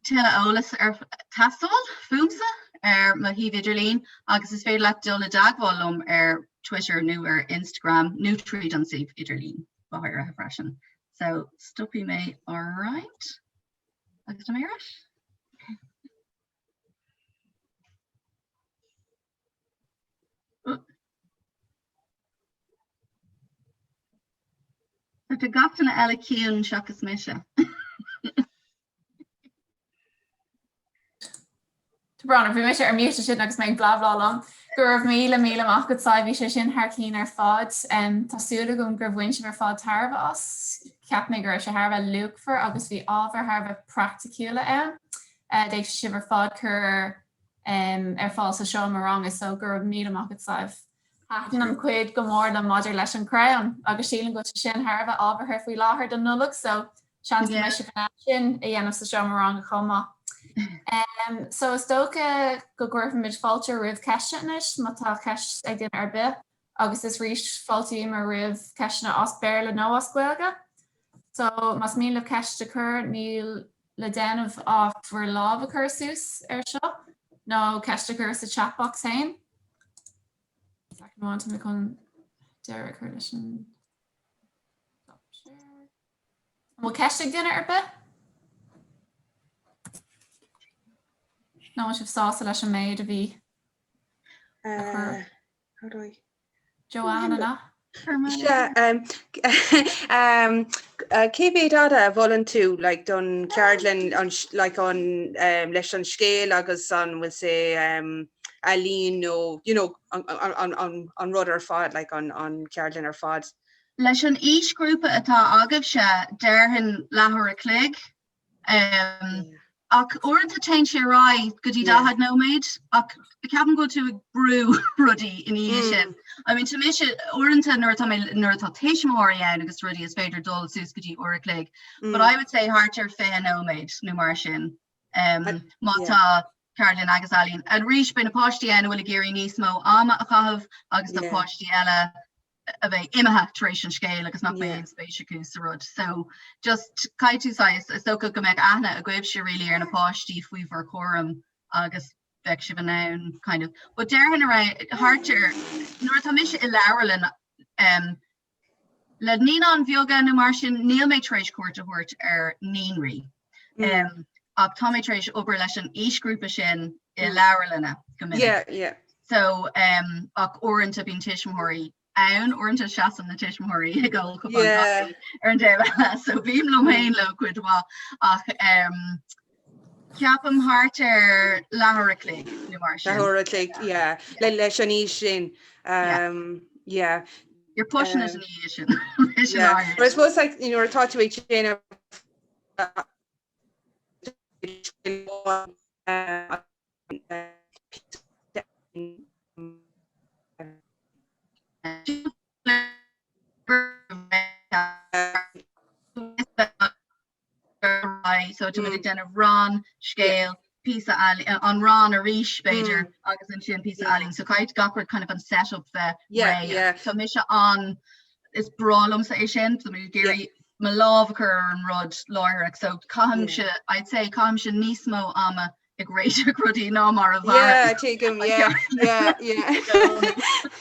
tuilleadh eolas ag teastáil fúmsa ar mo shuíomh idirlín agus is féidir leat dul i dteagmháil liom ar Twitter nó ar Instagram nó tríd an suíomh idirlín go háirithe freisin. So stopfaidh mé á roinnt agus tá mé ar ais. Okay. Tá gach duine eile ciúin seachas mise. Tá bhí mise ar mute sin agus mé ag blabláil liom. Go raibh míle míle maith agat Sadhbh, bhí sé sin thar cinn ar fad. Tá súil agam gur bhain sibh ar fad tairbhe as. Cheap mé go raibh sé thar a bheith luachmhar agus bhí ábhar thar a bheith praiticiúla ann. D'fhéadfadh sibh ar fad cur ar fáil sa seomra ranga so go raibh míle maith agat Sadhbh. Thaitin an chuid go mór liom maidir leis an crann agus sílim go bhfuil sé sin thar a bheith ábhartha faoi láthair don Nollaig so seans go mbeidh sibh in ann sin a dhéanamh sa seomra ranga chomh maith. Um, so is dócha go gcuirfimid fáilte roimh ceisteanna anois má tá ceist ag duine ar bith agus is arís fáiltíomar roimh ceisteanna as Béarla nó as Gaeilge. So más mian libh ceist a chur níl le déanamh ach bhur lámh a chur suas ar seo nó ceist a chur sa chat box féin. Second amháin tá mé chun deireadh a chur leis an stop share. An bhfuil ceist ag duine ar bith? Nó an bhfuil sibh sásta leis an méid a bhí a chur? Uh, how do I? Joanne an ea? Sea, cé mhéad fhada a mholann tú like, don cheardlann an, like, an, um, leis an scéal agus an bhfuil sé um, ealaín nó you know, an, an, an, an rud ar fad, like, an, an ceardlann ar fad? Leis an aoisghrúpa atá agaibhse, déarfainn leathuair a chloig. Ach uaireanta téann sé ar aghaidh go dtí 40 nóiméad ach ceapaim go bhfuil tú ag brú rudaí ina dhiaidh sin. I mean tá mise uaireanta nuair atá mé nuair atá tuismitheoirí ann agus rudaí is féidir dul suas go dtí uair a chloig. But I would say thart ar 20 nóiméad nó mar sin. Um, má tá ceardlann agus ealaín. Arís beidh na páistí ann a bhfuil ag iarraidh níos mó ama a chaitheamh agus tá páistí eile a bheidh imithe tar éis an scéil agus nach mbeidh aon spéis acu sa rud. So just caithfidh tú saghas, is dócha go mbeadh aithne agaibhse really ar na páistí faoi bhur chúram agus bheadh sibh in ann kind of, but déarfainn ar thart ar, nuair atá mise i leabharlann um, le naíonáin bheaga nó mar sin, níl mé tar éis cuairt a thabhairt ar naíonraí. Um, ach tá mé tar éis obair leis an aoisghrúpa sin i leabharlanna go minic. Yeah, yeah. So um, ach uaireanta bíonn tuismitheoirí ann, uaireanta seasann na tuismitheoirí ag ól cupán Yeah. caife ar an dtaobh eile, so bím liom féin leo cuid mhaith ach um, ceapaim thart ar leathuair a chloig nó mar sin. Leathuair a chloig, yeah. Le leis an aois sin. Um, yeah. You're pushing it Um, ina dhiaidh sin. Leis an Yeah. áirid. But I suppose like, you know, nuair atá tú ag déanamh So tá muid ag déanamh rann, scéal, píosa ealaín, an rann arís b'fhéidir agus ansin píosa ealaín. So caithfidh gach rud kind of an setup bheith réidh. Tá mise an is breá liomsa é sin, tá mé ag iarraidh mo lámh a chur ar an rud láithreach. So caithimse, I'd say caithimse níos mó ama ag réiteach rudaí ná mar a Yeah, tuigim, yeah, yeah, yeah.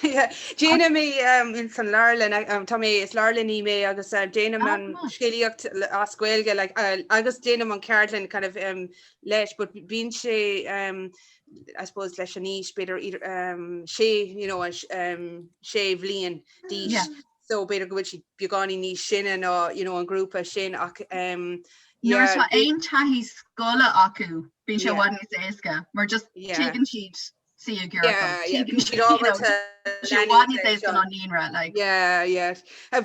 Yeah. Déanaim é um, in san leabharlann, um, tá mé is leabharlannaí mé agus uh, déanaim Ah, an nice. scéalaíocht le- as Gaeilge like, uh, agus déanaim an ceardlann kind of um, leis, but bíonn sé um, I suppose leis an aois b'fhéidir idir um, sé you know, um, sé bhliain d'aois. Yeah. So b'fhéidir go bhfuil siad beagáinín níos sine ná you know, an grúpa sin ach um, Nuair yeah, atá aon taithí scoile acu, bíonn sé i Yeah. bhfad níos éasca, mar just Yeah. tuigeann siad. suíomh gearr Bhí siad ábalta níos éasca ná naíonra like. Yeah, yeah.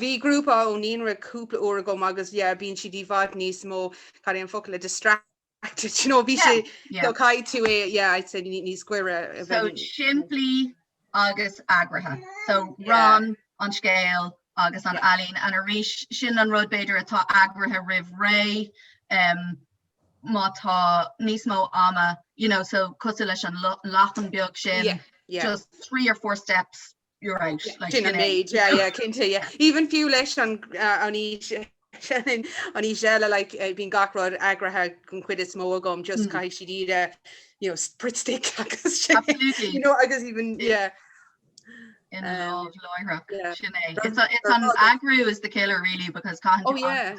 Bhí grúpa ó naíonra cúpla uair agam agus yeah, bíonn siad i bhfad níos mó cad é an focal le distracted, you know, bhí sé so caithfidh tú é, yeah, I'd say níos gaire a So simplí agus eagraithe. So rann an scéal agus an ealaín and arís sin an rud b'fhéidir atá eagraithe roimh ré um, má tá níos mó ama, you know, so cosúil leis an lachan beag sin, yeah, yeah. just 3 or 4 steps, you're out. Yeah, like, sin an méid, yeah, yeah, cinnte, yeah. Even fiú leis an uh, an aois an aois eile, like, uh, bíonn gach rud eagraithe den chuid is mó agam, just mm. caithfidh siad iad a, you know, Pritt Stick agus sin, you know, agus even, yeah. In um, láithreach sin é. It's a, it's an eagrú is the killer really because caitheann oh, yeah.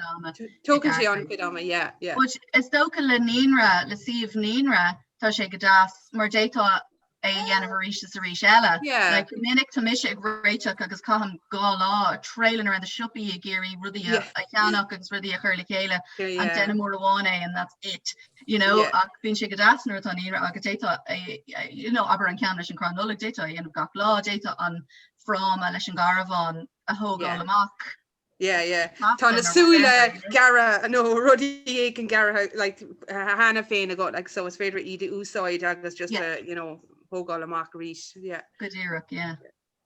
Tógann sé an-chuid ama, yeah, yeah. But is dócha le naíonra, le suíomh naíonra, tá sé go deas mar d'fhéadfá é a dhéanamh arís is arís eile. Yeah. Like, minic tá mise ag réiteach agus caithim 2 lá trailing around the siopaí ag iarraidh rudaí a, a cheannach agus rudaí a chur le chéile Yeah, and yeah. déanaim uair amháin é and that's it. You know, Yeah. ach bíonn sé go deas nuair atá naíonra agus d'fhéadfá é, you know, abair an ceann leis an crann Nollag, d'fhéadfá é a dhéanamh gach lá, d'fhéadfá an fráma leis an gcarbhán a thógáil Yeah. amach. Yeah, yeah. Tá na súile gearrtha nó rudaí éigin gearrtha like, cheana féin agat, like, so is féidir iad a úsáid agus just Yeah. a, you know, thógáil amach arís. Yeah. Go díreach, yeah.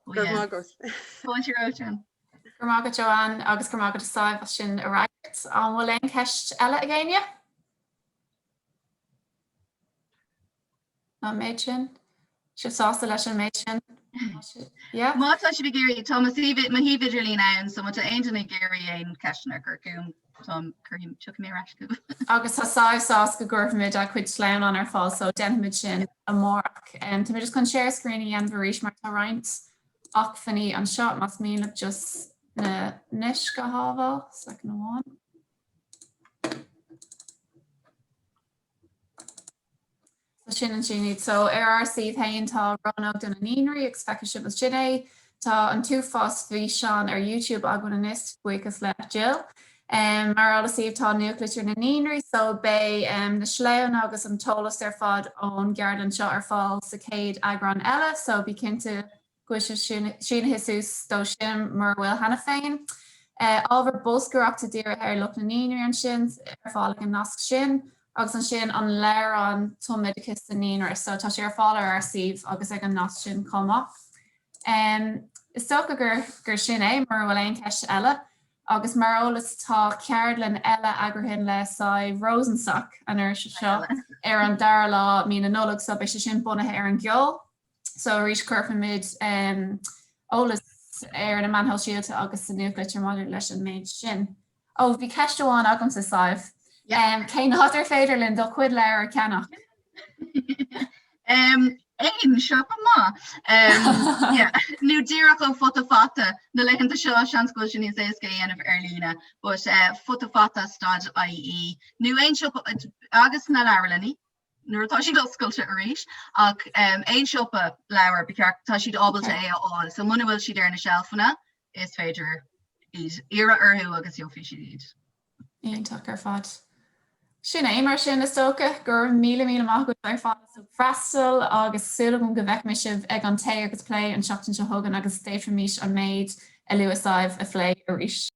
Oh, Go raibh yeah. maith agat. Fáilte romhat, Joanne. Go raibh maith agat Joanne agus go raibh maith agat a Sadhbh as sin a fhreagairt. An bhfuil aon cheist eile ag éinne? An méid sin? Sibh sásta leis an méid sin? Yeah? Má tá sibh ag iarraidh, tá mo shuíomh mo shuíomh idirlín ann, so má tá aon duine ag iarraidh aon cheisteanna a chur chugam, táim, cuirfidh, tiocfaidh mé ar ais chugaibh. Agus tá Sadhbh sásta go gcuirfimid a cuid sleamhnán ar fáil, so déanfaimid sin amárach. Tá mé just chun share screen a dhéanamh arís mar tá roinnt acmhainní anseo, más mian libh just na naisc a shábháil, soicind amháin. So sin ansin iad. So ar ár suíomh féin tá rannóg do na naíonraí agus feicfidh sibh ansin é. Tá an t-uafás físeán ar YouTube againn anois, buíochas le Jill. Um, mar eolas daoibh tá nuachtlitir na naíonraí so beidh um, na sleamhnáin agus an t-eolas ar fad ón gceardlann seo ar fáil sa chéad eagrán eile, so bí cinnte go bhfuil sibh sínithe suas dó sin mura bhfuil cheana féin. Ábhar bolscaireachta dírithe ar lucht na naíonraí ansin, ar fáil ag an nasc sin, agus ansin an leabhrán tumoideachais sa naíonra. So tá sé ar fáil ar ár suíomh agus ag an nasc sin chomh maith. Is dócha gur gur sin é, mura bhfuil aon cheist eile. Agus mar eolas tá ceardlann eile eagraithe le Sadhbh Rosenstock an uair seo ar an dara lá mí na Nollag, so beidh sé sin bunaithe ar an gceol. So arís cuirfimid eolas ar na meáin shóisialta agus sa nuachtlitir maidir leis an méid sin. Ó, bhí ceist amháin agamsa, Sadhbh. Cén áit ar féidir linn do chuid leabhar a cheannach? Aon siopa maith. Nó díreach ó Futa Fata na laethanta seo, seans go bhfuil sé níos éasca a dhéanamh ar líne, but futafata stad ie nó aon siopa agus na leabharlanna. nuair atá siad oscailte arís, ach aon siopa leabhar, ba cheart, tá siad ábalta é a fháil. So muna bhfuil siad ar na seilfeanna, is féidir iad iarraidh orthu agus gheobhaidh siad iad. Iontach ar fad. Sin é mar sin, is dócha. Go raibh míle míle maith agaibh ar fad as freastal agus súil agam go bhfeicfidh sibh ag an Tae agus Plé an tseachtain seo chugainn agus d'fhéadfaimis an méid a luaigh Sadhbh a phlé arís.